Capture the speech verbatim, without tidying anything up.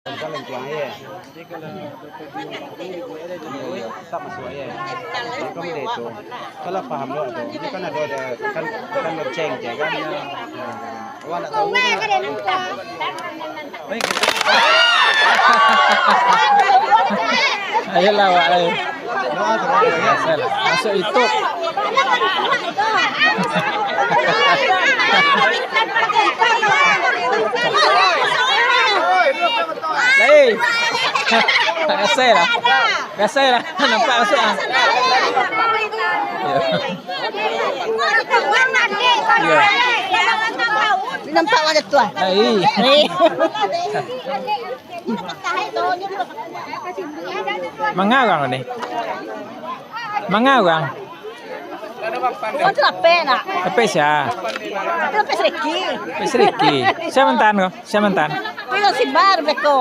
Kan lancuang aia. Iyo, iyo, tak masuk aia. Jadi kamu deh tu. Kalau paham lo tu. Ini kan ada, ada kan, kan lonceng je kan. Nah, awak nak tahu kan? Ayolah, awak lain. Biasalah. Masuk YouTube. Hei. Biasalah. Biasalah. Nampak masuk ah. Ya. Ya. Nampak macam tu ah. Hei. Hei. Mangarang ni. Mangarang. Kau tu lapeh nak? Lapeh sia? Lapeh seriki. Lapeh seriki. Sia mantan kau? Sia mantan? Kau yang sibar beko.